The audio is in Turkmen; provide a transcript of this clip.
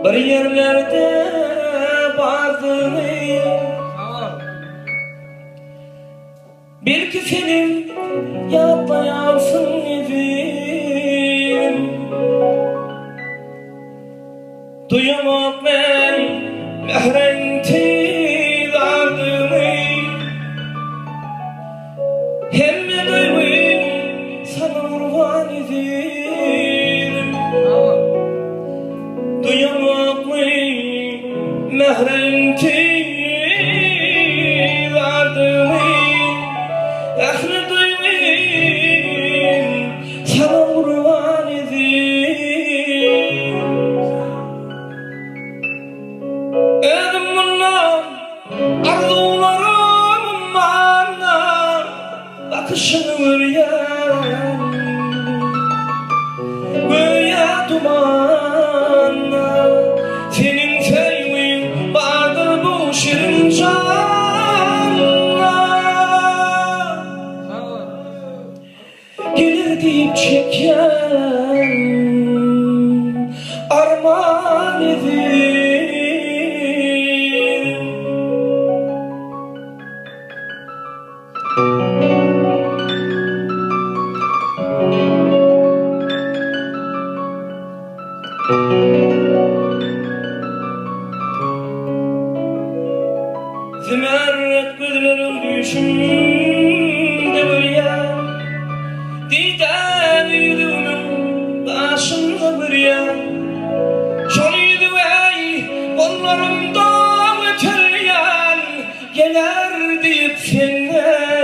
Bir ýerlerde bardygyny. Belki senem ýatlaýansyň ezizim. Duýamok men mähriň intizardygyny. Hemme duýgym saňa gurban ezizim. Duýamokmy mähriň intizardygyny. Ähli duýgym saňa gurban ezizim. Özüm mundan Arzuwlarym ummanda Bakyşyňy görýän Göýä dumanda Seniň söýgüň bardyr bu şirin janda Geler diýip çekýän arman ezizim. Zümerret gözleriň düýşümde görýän, Didar ýüzügimiň gaşynda görýän. Şol ýüzügi gollarymda göterýän, Geler diýip senden.